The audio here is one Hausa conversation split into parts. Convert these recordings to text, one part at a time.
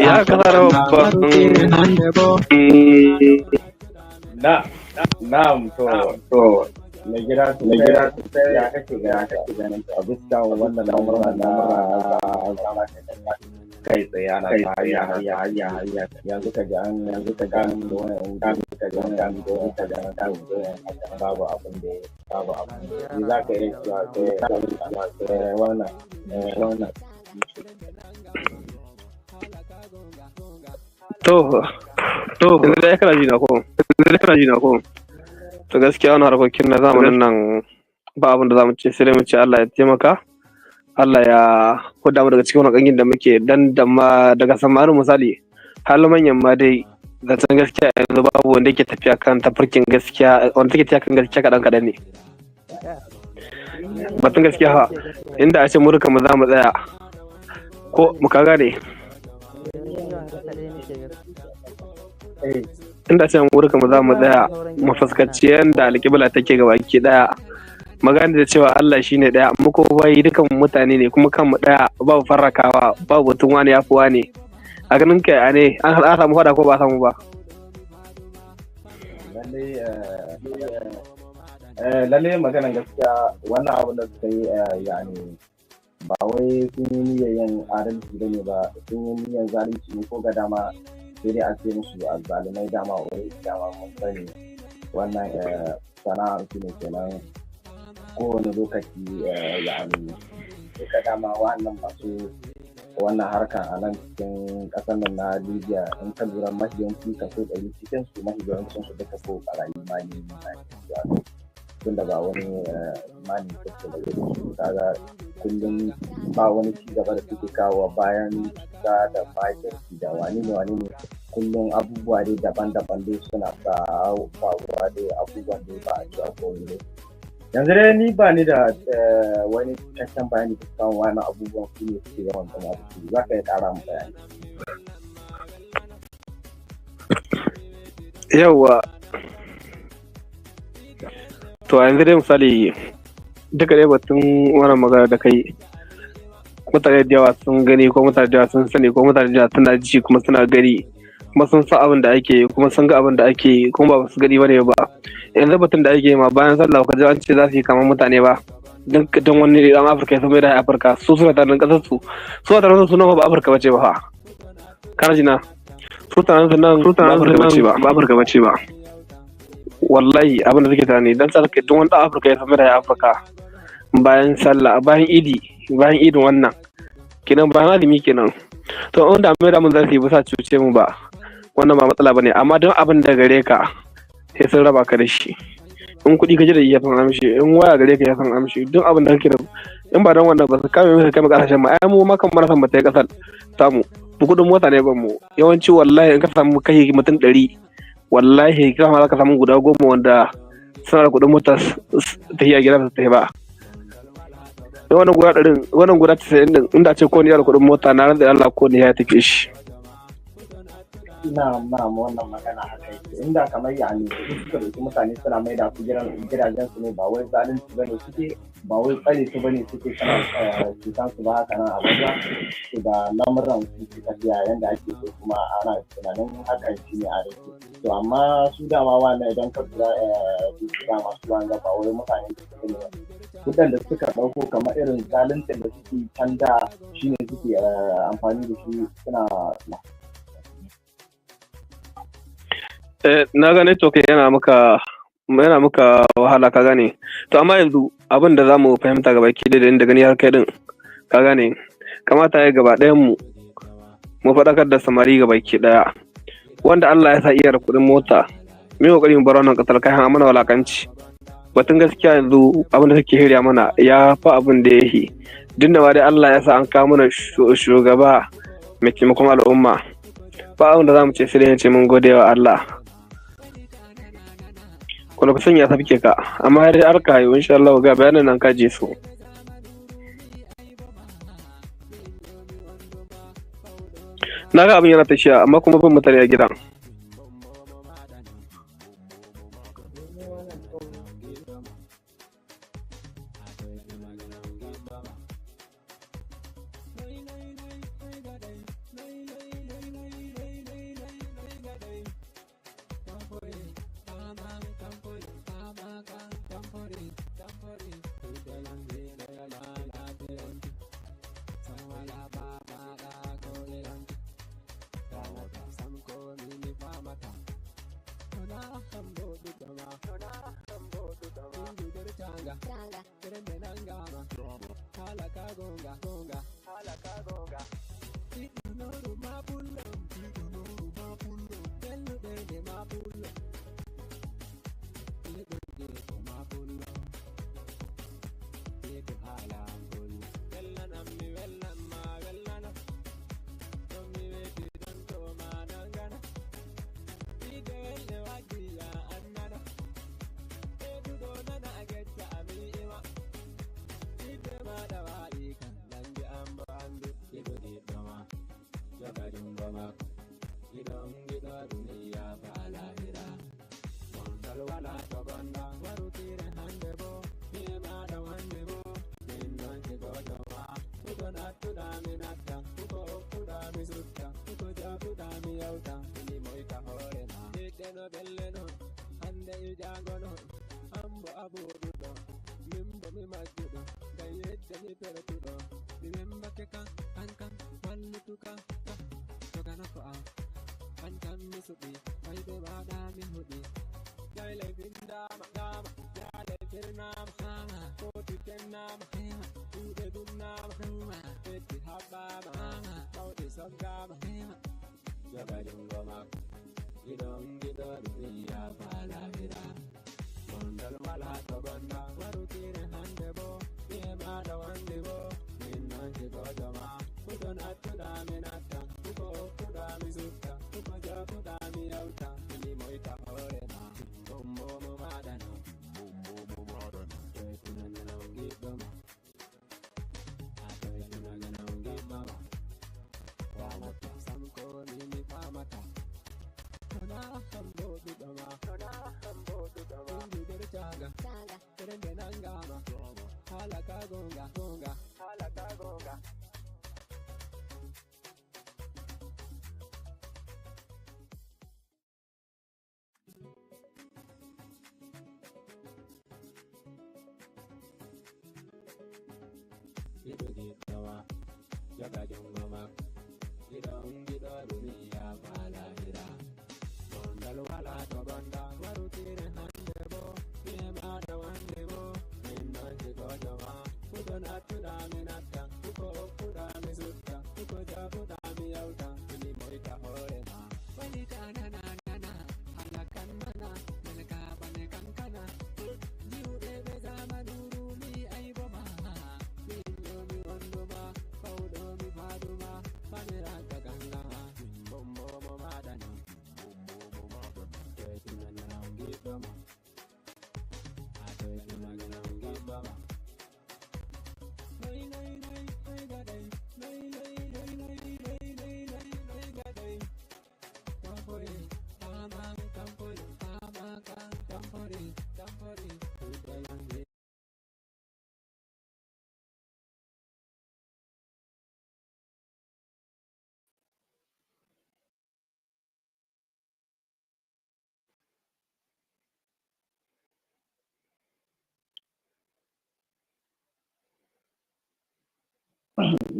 Ya kasar babban Na, na'am, to mai gida sosai, ya kake ganin a bisa wannan lamura na kai tsaye ana ta hayya hayya hayya hayya, yanzu ka ji an da wani ka ji an da wani ka ji an da wani, babu abin da ni za ka iya cewa sai wannan wannan. To yanzu dai kana ji na ko? To gaskiya wannan harkokin na zamanin nan ba abin da zamu ce sai dai mu ce Allah ya taimaka. Allah ya huda mu daga cikin wannan kangin da muke dan da ma daga samarin misali har manyan ma dai zancen gaskiya yanzu babu wanda yake tafiya kan tafarkin gaskiya, wanda take tafiya kan gaskiya kaɗan kaɗan ne. Batun gaskiya ha inda a ce mu duka mu za mu tsaya ko mu ka gane, inda ce mu duka mu za mu tsaya mu fuskanci yanda alƙibla take gabaki ɗaya, magana da cewa Allah shine ɗaya, mu ko bai dukan mutane ne kuma kanmu ɗaya, babu farrakawa, babu batun wani yafi wani. A ganin kai a ne an samu faɗa ko ba a samu ba? Lalle maganan gaskiya wannan abin da suka yi, yani Ba wai sun yi niyyar yin adalci bane ba, sun yi niyyar zalunci ne ko ga dama, sai dai a ce musu azzalumai. Dama wai dama mun sani wannan sana'ar su ne kenan kowane lokaci, yani duka dama wa'annan masu wannan harkan a nan cikin ƙasar nan na Libya, in ka lura mafi kaso 100 cikin su, mafi yawancin su duka ko ɓarayi ma ne, tunda ba wani imani kake da su. Kaga kullum ba wani ci gaba da suke kawo bayan cuta da makirci da wani ne wani ne. Kullum abubuwa dai daban-daban dai suna sa faruwa dai, abubuwan dai ba a cewa komai dai. Yanzu dai ni ba ni da wani cikakken bayani kan wani abubuwan su ne suke yawan zama da su. Za ka iya ƙara mu bayani? Yawwa, to a yanzu dai misali duka dai batun wannan magana da kai, mutane da yawa sun gani, ko mutane da yawa sun sani, ko mutane da yawa suna ji kuma suna gani, kuma sun san abin da ake yi, kuma sun ga abin da ake yi, kuma ba su gani bane ba. Yanzu batun da ake yi ma bayan sallah, ka ji an ce za su yi kamar mutane ba don wani dan Afirka ya san mai da Afirka. Su suna tarin kasar su, su tarin su nan ba Afirka bace ba fa. Kana ji na, su tarin su nan ba Afirka bace ba, ba Afirka bace ba. Wallahi abin da suke tunani dan sa suke duk wani dan Afirka ya san mai da Afirka bayan sallah, bayan idi, bayan idin wannan kenan, bayan azumi kenan. To wanda mai da mun za su yi ba sa cuce mu ba, wannan ba matsala bane. Amma don abin da gare ka sai sun raba ka da shi. In kuɗi ka ji da ya san amshi, in waya gare ka ya san amshi, duk abin da kake da. In ba don wannan ba su kame mu kai mu kasashen mu, ai mu ma kan mana san ba ta yi kasar tamu bu. Kuɗin mota ne ban mu yawanci. Wallahi in ka samu kai mutum 100, wallahi ka ma za ka samu guda 10 wanda suna da kuɗin mota ta yi gida ba su tafi ba. Wannan guda 100n, wannan guda 90 ɗin, inda ce ko ni da kuɗin mota, na rantsa Allah ko ni ya tafi shi. Na'am, na'am, wannan magana haka yake. Inda kamar yani su suka ɗauki mutane suna maida su gidajen su ne, ba wai zalunci bane suke, ba wai tsare su bane suke, kana cutan su ba haka nan a banza, to da lamuran su ke tafiya yanda ake so, kuma ana tunanin hakan shi ne a rage. To amma su dama wannan idan ka lura, su dama su wanga ba wai mutane da suke ne kuɗin da suka ɗauko, kamar irin zaluncin da suke can da shine suke amfani da shi suna. Na ga network yana maka wahala, ka gane. To amma yanzu abin da zamu fahimta gaba ki da inda gani har kai din, ka gane, kamata ya gaba ɗayan mu mu faɗakar da samari gaba ki ɗaya wanda Allah ya sa iya da kuɗin mota, mu yi kokari mu bar wannan kasar kayan mana walakanci. Batun gaskiya yanzu abin da suke hirya mana ya fa abin da yake duk da ma dai Allah ya sa an kawo mana shugaba mai taimakon al'umma, ba abin da za mu ce sai dai ce mun gode wa Allah. Kuma kusan ya sabke ka, amma har har ka yi insha Allah ga bayanan nan ka je su. Na ga abin yana tashiya, amma kuma bin mutane a gidan.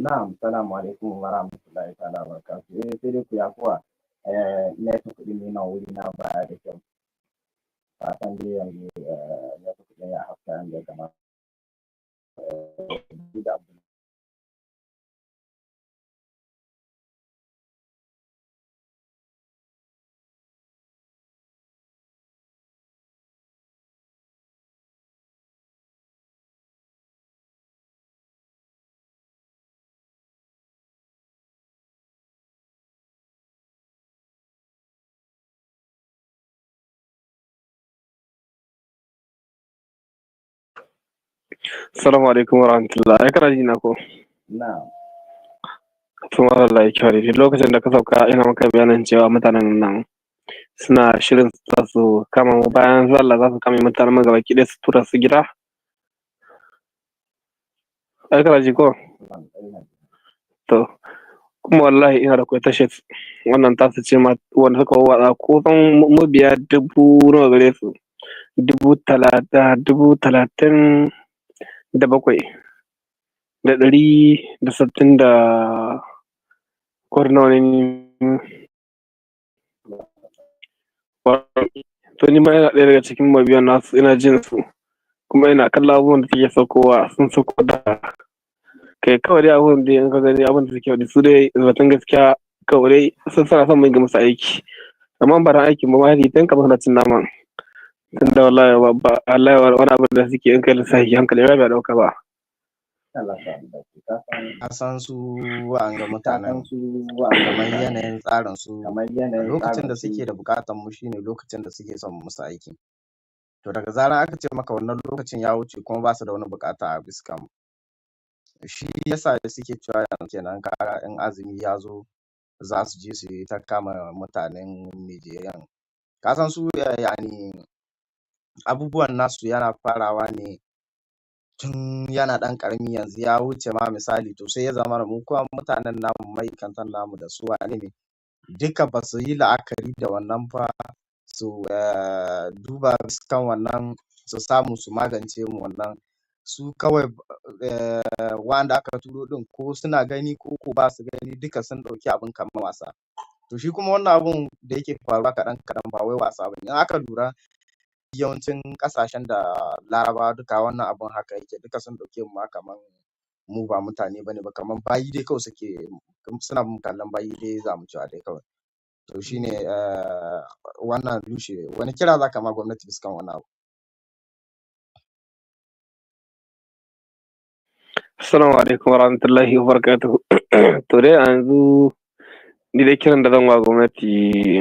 Na'am, salamu alaikum wa rahmatullahi ta'ala wa barakatuh. Eh, sai dai ku yafuwa, network ɗin ne nan wuri na baya da kyau. Fatan dai yanzu network ɗin ya haska yanda ya kamata. Da Abdul Assalamu alaikum wa rahmatullah. Ai kana ji na ko? Na'am. To Allah ya kyau. Duk lokacin da ka sauka ina maka bayanin cewa mutanen nan suna shirin za su kama mu bayan sallah, za su kama mutanen mu gabaki ɗaya su tura su gida. Ai kana ji ko? To kuma wallahi ina da kwai tashar wannan tasu ce ma wanda suka watsa kusan mabiya dubu nawa gare su, 30,000, 37,160 da kwar nawa ne. To ni ma ina ɗaya daga cikin mabiyan nasu, ina jin su kuma ina kallon abubuwan da suke saukowa, sun sauko da kai kawai dai abubuwan da in ka gani abin da suke faɗi su dai zaton gaskiya kawai dai sun suna son mu yi musu aiki, amma ba dan aikin ba ma tun kamar suna cin naman, tunda wallahi ba wallahi wani abin da suke in kai lissafi hankali ba bai ɗauka ba. Allah sa mu dace. Ka san Ka san su wa'anga ka san mutanen su wa'anga kamar mutanen yanayin tsarin su, kamar yanayin lokacin tsarin da su suke da buƙatar mu shine lokacin da suke son mu musu aiki. To daga zarar aka ce maka wannan lokacin ya wuce kuma ba su da wani buƙata a bisa mu. Shi yasa suke cewa yanzu kenan kaga in azumi ya zo za su je su yi ta kama mutanen Nijeriyan. Ka san su yani abubuwan nasu yana farawa ne tun yana ɗan ƙarami, yanzu ya wuce ma misali, to sai ya zamana mu kuma mutanen namu ma'aikatan namu da su wane ne duka ba su yi la'akari da wannan ba, su duba kan wannan su samu su magance mu wannan. Su kawai wa'anda aka turo ɗin ko suna gani ko ko ba su gani duka sun ɗauki abin kamar wasa. To To shi kuma wannan abun da yake faruwa kaɗan kaɗan ba wai wasa bane. In aka lura yawancin ƙasashen da Larabawa duka wannan abun haka yake, duka sun ɗauke mu ma kaman mu ba mutane bane ba, kaman bayi dai kawai suke, suna mun kallon bayi dai zamu cewa dai kawai. To shine wannan rushe, wani kira zaka ma gwamnati bisa kan wannan abu? Assalamu alaikum warahmatullahi wabarakatuh. To dai a yanzu ni dai kiran da zan wa gwamnati,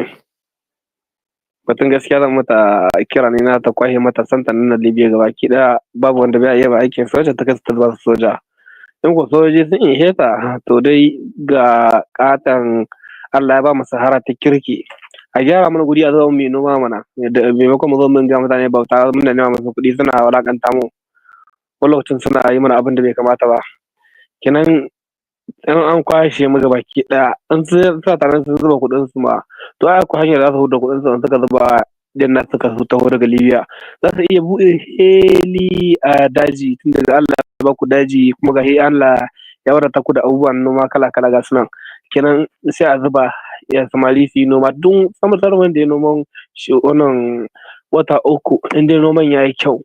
batun gaskiya zan mata kira ne na ta kwashe matasan ta na Libya gabaki ɗaya, babu wanda bai iya ba aikin soja, ta kai su ta zuba su soja. In ko sojoji sun ishe ta, to dai ga ƙaton Allah ya ba mu sahara ta kirki. A gyara mana guri a zo mu yi noma mana, da maimakon mu zo mun ga mutane bauta, muna nema musu kuɗi suna wulaƙanta mu. Wani lokacin suna yi mana abin da bai kamata ba. Kenan in an kwashe mu gabaki ɗaya, in sun sa taron sun zuba kuɗin su ma, to ai akwai hanyar da za su huda kuɗin su in suka zuba din nan suka taho daga Libya. Za su iya buɗe heli a daji, tun daga Allah ya ba ku daji, kuma gashi Allah ya wadata ku da abubuwan noma kala kala ga su nan. Kenan sai a zuba ya samari su yi noma, duk sama wanda ya noman shi wannan wata 3, in dai noman ya yi kyau,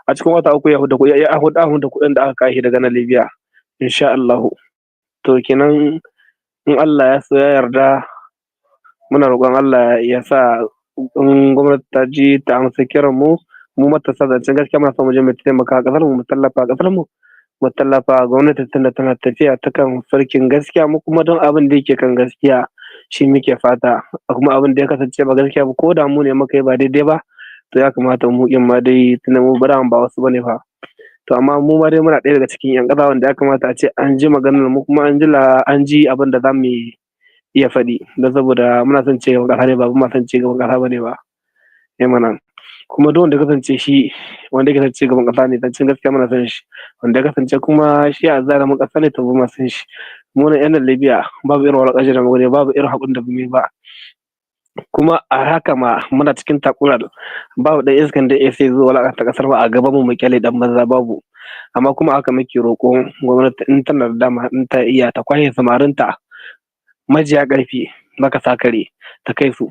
a cikin wata 3 ya huda kuɗi, ya huda kuɗin da aka kashe daga nan Libya insha Allahu. To kenan in Allah ya so ya yarda, muna roƙon Allah ya sa in gwamnati ta ji ta amsa kiran mu, mu matasa zancen gaskiya muna son mu je mu taimaka ƙasar mu, mu tallafa ƙasar mu, mu tallafa gwamnati tunda tana tafiya ta kan farkin gaskiya, mu kuma don abin da yake kan gaskiya shi muke fata, kuma abin da ya kasance ba gaskiya ba, ko da mu ne muka yi ba daidai ba, to ya kamata mu ɗin ma dai, tunda mu ba ba wasu bane fa. To amma mu ma dai muna ɗaya daga cikin 'yan ƙasa wanda ya kamata a ce an ji maganar mu, kuma an ji an ji abin da za mu iya faɗi, don saboda muna son ci gaban ƙasa ne, ba muna son ci gaban ƙasa bane ba. Eh mana, kuma duk wanda ya kasance shi wanda ya kasance gaban ƙasa ne, zancen gaskiya muna son shi, wanda ya kasance kuma shi azzalumin ƙasa ne, to ba ma son shi. Mu nan 'yan Libya babu irin wulaƙanci da muka babu irin haƙurin da bamu yi ba, kuma a haka ma muna cikin takura, babu ɗan iskan da ya isa ya zo wulaƙanta ƙasar mu a gaban mu mu ƙyale ɗan banza, babu. Amma kuma haka muke roƙon gwamnati, in tana da dama, in ta iya, ta kwashe samarinta majiya ƙarfi marasa kare, ta kai su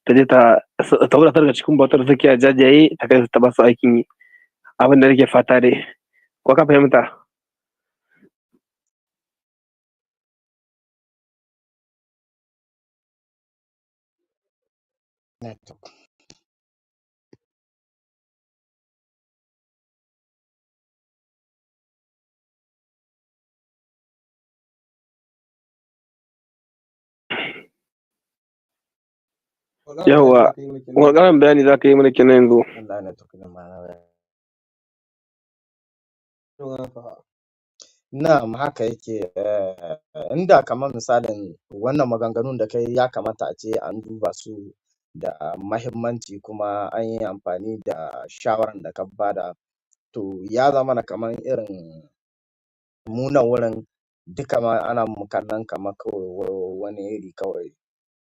ta je ta wadatar daga cikin bautar da suke a jajaye, ta kai su ta ba su aikin yi. Abin da nake fata dai, ko ka fahimta? Network. Yawwa, wani ƙarin bayani za ka yi mana kenan yanzu? Allah, network ɗin ma na. Na'am, haka yake. Inda kamar misalin wannan maganganun da kai, ya kamata a ce an duba su da mahimmanci kuma an yi amfani da shawaran da ka bada. To ya zamana kamar irin mu nan wurin duka ma ana mu kallon kamar kawai wani iri kawai.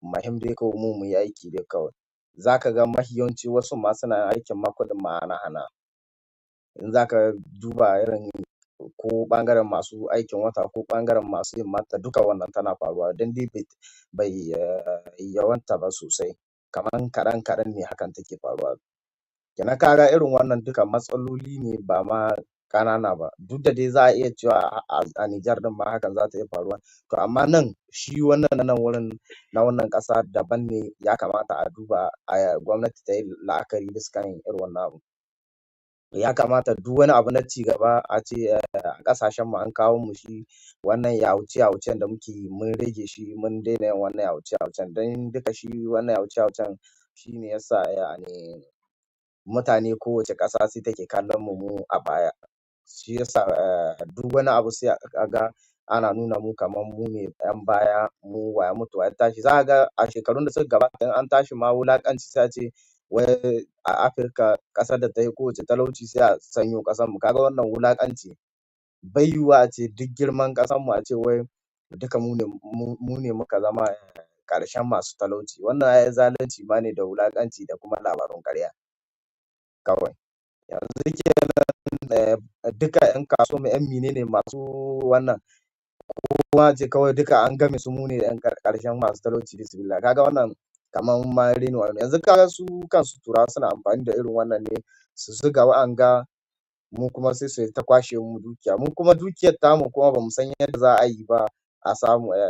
Mahim dai kawai mu muyi aiki dai kawai. Za ka ga mafi yawanci wasu ma suna aikin ma kuɗin ma ana hana. In za ka duba irin ko ɓangaren masu aikin wata ko ɓangaren masu yin mata, duka wannan tana faruwa, don dai bai yawanta ba sosai. Kaman kaɗan kaɗan ne hakan take faruwa. Kenan ka ga irin wannan duka matsaloli ne ba ma ƙanana ba. Duk da dai za a iya cewa a Nijar ɗin ma hakan za ta iya faruwa. To amma nan shi wannan na nan wurin na wannan ƙasa daban ne, ya kamata a duba, a gwamnati ta yi la'akari bisa kan irin wannan abu. Ya kamata duk wani abu na ci gaba a ce a ƙasashen mu an kawo mu shi, wannan yawuce yawucen da muke yi mun rage shi, mun daina yin wannan yawuce yawucen, don duka shi wannan yawuce yawucen shi ne yasa ya'ani mutane kowace ƙasa sai take kallon mu mu a baya. Shi yasa duk wani abu sai a ga ana nuna mu kamar mu ne 'yan baya, mu wa ya mutu wa ya tashi. Za a ga a shekarun da suka gabata in an tashi ma wulaƙanci sai a ce wai a Afirka ƙasar da ta yi kowace talauci, sai a sanyo ƙasar mu. Ka ga wannan wulaƙanci. Bai yiwuwa a ce duk girman ƙasar mu a ce wai duka mu ne muka zama ƙarshen masu talauci. Wannan ai zalunci ma ne da wulaƙanci da kuma labarun ƙarya kawai. Yanzu kenan duka 'yan kasuwan mu, 'yan mene ne masu wannan Kuma ce kawai duka an game su, mu ne yan ƙarshen masu talauci, bismillah. Kaga wannan kaman ma raini wayo ne. Yanzu kaga su kansu Turawa suna amfani da irin wannan ne su zuga wa'anga, mu kuma sai su ta kwashe mu dukiya, mu kuma dukiyar tamu kuma bamu san yadda za a yi ba a samu a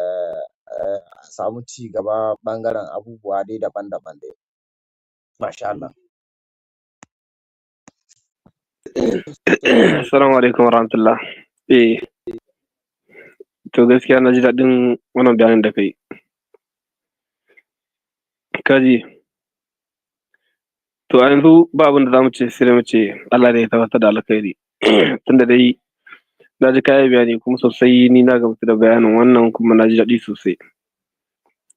samu ci gaba ɓangaren abubuwa dai daban-daban dai. Masha Allah. Assalamu alaikum warahmatullah. Eh, to gaskiya na ji daɗin wannan bayanin da kai. Kaji, to a yanzu ba abin da za mu ce sai dai mu ce Allah ne ya tabbatar da alkhairi. Tunda dai na ji kayi bayani kuma sosai, ni na gamsu da bayanin wannan kuma na ji daɗi sosai.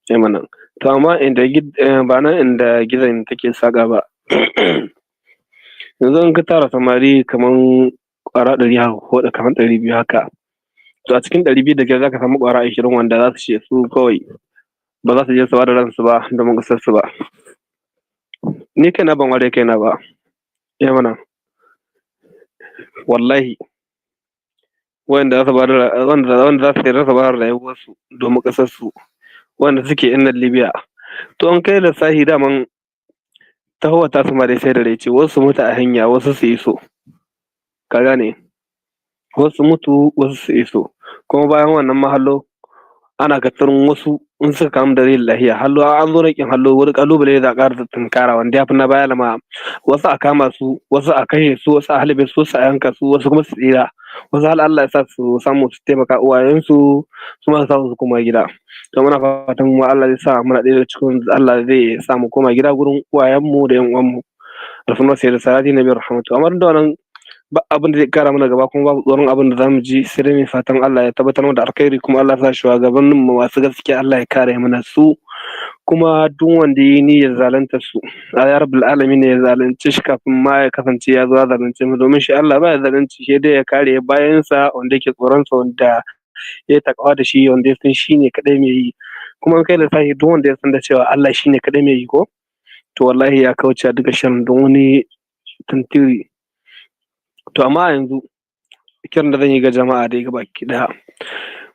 Eh mana. To amma inda ba nan inda gizon take saƙa ba. Yanzu in ka tara samari kaman ƙwara 100 haka ko kaman 200 haka. To a cikin 200 da kyar za ka samu ƙwara 20 wanda za su ce su kawai ba za su je su bada ransu ba domin ƙasarsu ba. Ni kaina ban ware kaina ba. Eh mana. Wallahi. Wanda za su bada wanda za su yarda su bada rayuwarsu domin ƙasarsu, wanda suke yan nan Libya. To in kai lissafi, daman tahowar tasu ma dai sai da rai ce, wasu su mutu a hanya, wasu su iso. Ka gane? Wasu su mutu, wasu su iso. Kuma bayan wannan ma hallo ana katsarin wasu in suka kamu da rashin lafiya, hallo an zo raƙin, hallo wani ƙalubale za a ƙara tunkara wanda ya fi na baya lama. Wasu a kama su, wasu a kashe su, wasu a halbe su, wasu a yanka su, wasu kuma su tsira, wasu har Allah ya sa su samu su taimaka uwayensu, su ma su samu su koma gida. To muna fatan mu Allah zai sa muna ɗaya daga cikin Allah zai sa mu koma gida gurin uwayenmu da ƴan uwanmu da kuma sai da salati nabi rahmatu. Amma duk da wannan, ba abin da zai kara mana gaba, kuma babu tsoron abin da zamu ji, sai dai mai fatan Allah ya tabbatar mana da alkhairi, kuma Allah ya sa shugabannin mu masu gaskiya, Allah ya kare mana su. Kuma duk wanda ya yi niyyar zalunta su, ya rabbul alamin ne ya zalunce shi kafin ma ya kasance ya zo ya zalunce mu, domin shi Allah ba ya zalunci, shi dai ya kare bayansa wanda yake tsoron sa, wanda ya takawa da shi, wanda ya san shi ne kadai mai yi. Kuma in kai lissafi, duk wanda ya san da cewa Allah shi ne kadai mai yi ko, to wallahi ya kauce duka sharrin don wani tantiri. To amma yanzu kiran da zan yi ga jama'a dai gabaki ɗaya,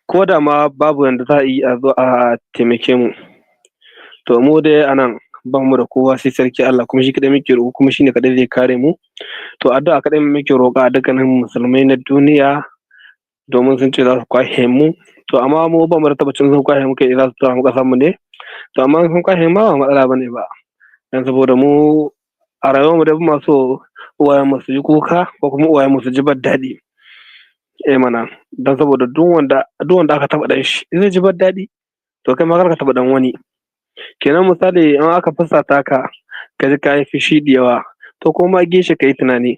ko da ma babu yanda za a yi a zo a taimake mu, to mu dai anan ba mu da kowa sai sarki Allah, kuma shi kaɗai muke roƙo, kuma shi ne kaɗai zai kare mu. To addu'a kaɗai muke roƙa a dukkanin musulmai na duniya, domin sun ce za su kwashe mu. To amma mu ba mu da tabbacin sun kwashe mu kai za su tura mu ƙasar mu ne. To amma sun kwashe mu ma ba matsala bane ba, dan saboda mu a rayuwar mu dai ba so uwayen mu su yi kuka ko kuma uwayen mu su ji bar daɗi. Eh mana, dan saboda duk wanda aka taɓa ɗan shi zai ji bar daɗi, to kai ma kar ka taɓa ɗan wani. Kenan misali in aka fusata ka, ka ji ka yi fushi da yawa, to ko ma gefe ka yi tunani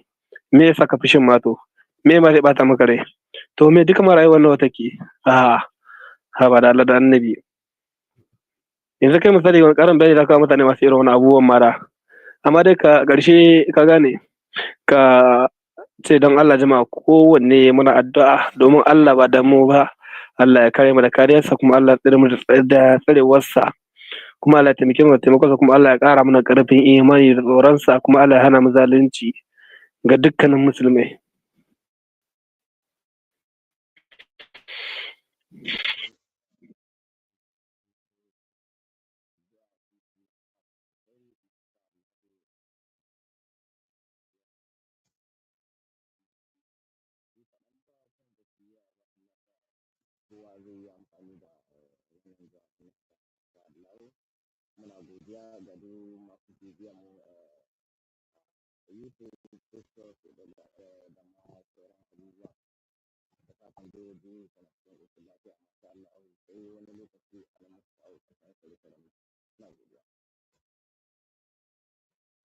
me yasa ka fushin ma, to me ma zai ɓata maka rai? To me duka ma rayuwar nawa take? A haba da Allah da Annabi. Yanzu kai misali, wani ƙarin bayani za ka wa mutane masu irin wannan abubuwan mara? Amma dai ka ƙarshe, ka gane, ka ce don Allah jama'a kowanne muna addu'a domin Allah ba da mu ba, Allah ya kare mu da kariyarsa, kuma Allah ya tsare mu da tsarewarsa, kuma Allah ya taimake mu da taimakonsa, kuma Allah ya ƙara mana ƙarfin imani da tsoronsa, kuma Allah ya hana mu zalunci ga dukkanin musulmai. Kowa zai yi amfani da wannan jawabi, insha Allah. Muna godiya ga duk masu bibiyan mu a YouTube, TikTok da ma sauran abubuwa. Da fatan dai duk kuna cikin ƙoshin lafiya, masha Allah. Sai wani lokaci a nan.